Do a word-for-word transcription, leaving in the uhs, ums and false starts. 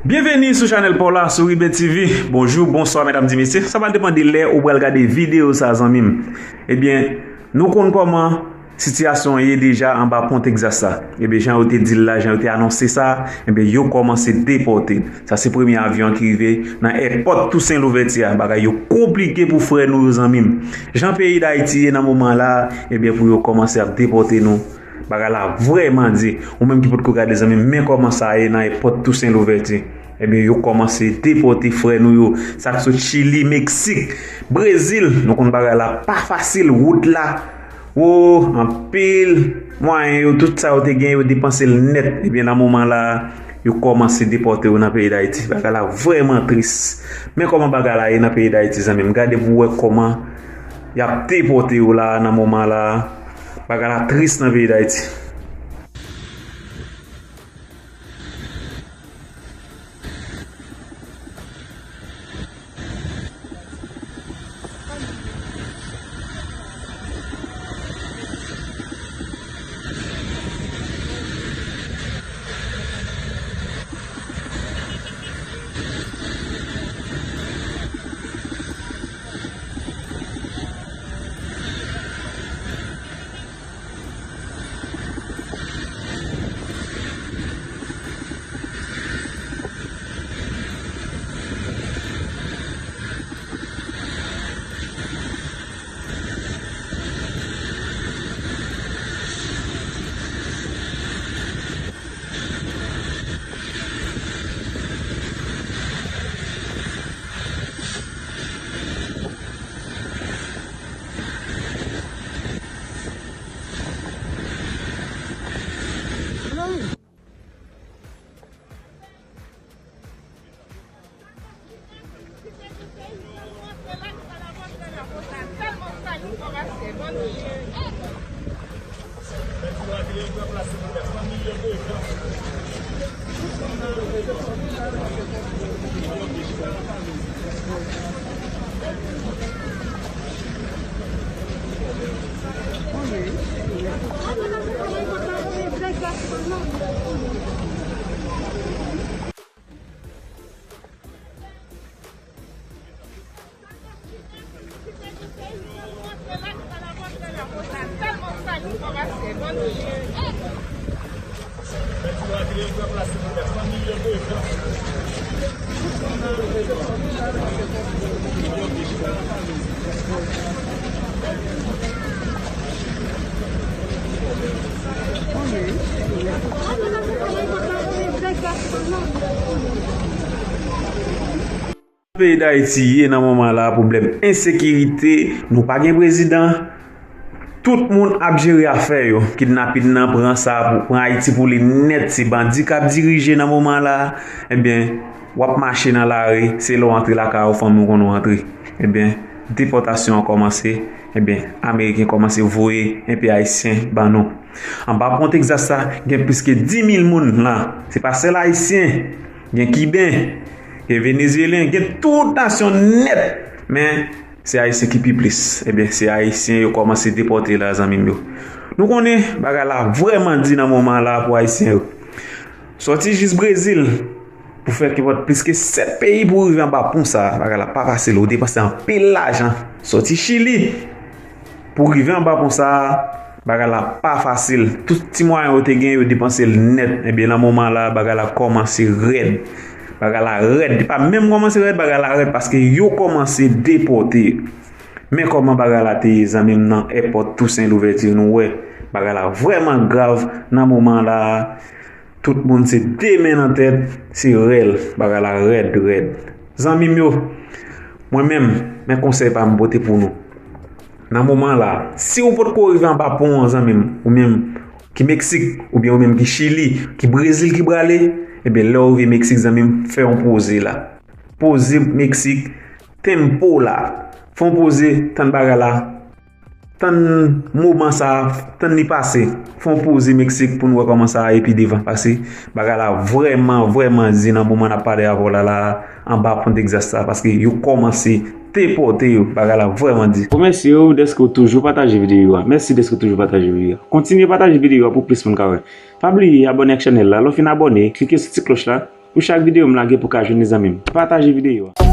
Byenveni sou chanèl pa w la, sou Riben T V. Bonjou, bonswa, medam, ti mesye. Sa va depann de lè ou pral gade videyo sa, zanmi m. Ebyen, nou konn kòman sitiyasyon an ye deja anba pon Texas sa. Ebyen, jan yo te di l la, jan yo te anonse sa, ebyen, yo kòmanse depòte l. Sa se premye avyon ki rive nan èpòt Tousen Louvèti a. Bagay yo konplike pou frè nou yo, zanmi m. Jan peyi Dayiti ye nan moman la, ebyen, pou yo kòmanse ap depòte nou, bagay la vrèman di. Ou menm ki potko gade, zanmi m, men kòman sa ye nan èpòt Tousen Louvèti. Ebyen, yo kòmanse depòte frè nou yo. Sa k sot Chili, Meksik, Brezil. Nou konn bagay la pa fasil, wout la. Wo, anpil mwayen yo, tout sa yo te gen, yo depanse l nèt. Ebyen, nan moman la, yo kòmanse depòte yo nan peyi Dayiti. Bagay la vrèman tris. Men kòman bagay la ye nan peyi Dayiti, zanmi m. Gade pou w wè kòman y ap depòte yo la, nan moman la. Bagay la tris nan peyi Dayiti. Peyi Dayiti ye nan moman la, pwoblèm ensekirite, nou pa gen prezidan. Tout moun ap jere afè yo. Kidnapin nan pran sa, pou, pran Ayiti pou li nèt. Se bandi k ap dirije nan moman la. Ebyen, w ap mache nan lari, se lè w antre lakay ou, fanmi w konn ou antre. Ebyen, depòtasyon an kòmanse. Ebyen, Ameriken kòmanse voye enpe Ayisyen ban nou. Anba pon Texas sa, gen plis ke dis mil moun la. Se pa sèl Ayisyen. Gen Kiben, gen Venezyelyen, gen tout nasyon nèt. Men, se Ayisyen ki pi plis. Ebyen, se Ayisyen yo kòmanse depòte la, zanmi m yo. Nou konnen bagay la vrèman di nan moman la pou Ayisyen yo. Sòti jis Brezil, pou fè kenpòt plis ke sèt peyi pou rive anba pon sa. Bagay la pa fasil, ou depanse anpil lajan. Sòti Chili, pou rive anba pon sa, bagay la pa fasil. Tout ti mwayen yo te gen, yo depanse l nèt. Ebyen, nan moman la, bagay la kòmanse rèd. Bagay la rèd. Li pa menm kòmanse rèd, bagay la rèd paske yo kòmanse depòte. Men kòman bagay la te ye, zanmi m, nan èpòt Tousen Louvèti, nou wè. Bagay la vrèman grav nan moman la. Tout moun se de men nan tèt, se rèl, bagay la rèd, rèd. Zanmi m yo, mwen menm, men konsèy pa m pote pou nou. Nan moman la, si ou potko rive anba pon an, zanmi m, ou menm ki Meksik, oubyen ou menm ki Chili, ki Brezil ki prale, ebyen, lè w rive Meksik, zanmi m, fè yon poze la. Poze Meksik, tempo la. Fè yon poze, tann bagay la. Tann moman sa a, tann li pase. Fè yon poze Meksik pou n wè kòman sa a ye pi devan. Paske bagay la vrèman, vrèman di nan moman n ap pale avè w la, la, anba pon Texas sa, paske yo kòmanse depòte yo. Bagay la vrèman di. Remèsye w dèske w toujou pataje videyo a. Mèsi dèske w toujou pataje videyo a. Kontinye pataje videyo a pou plis moun ka wè. Pa bliye abòne ak chanèl la. Lè w fin abòne, klike sou ti klòch la. Pou chak videyo m lage pou ka jwenn li zanmi m. Pataje videyo a.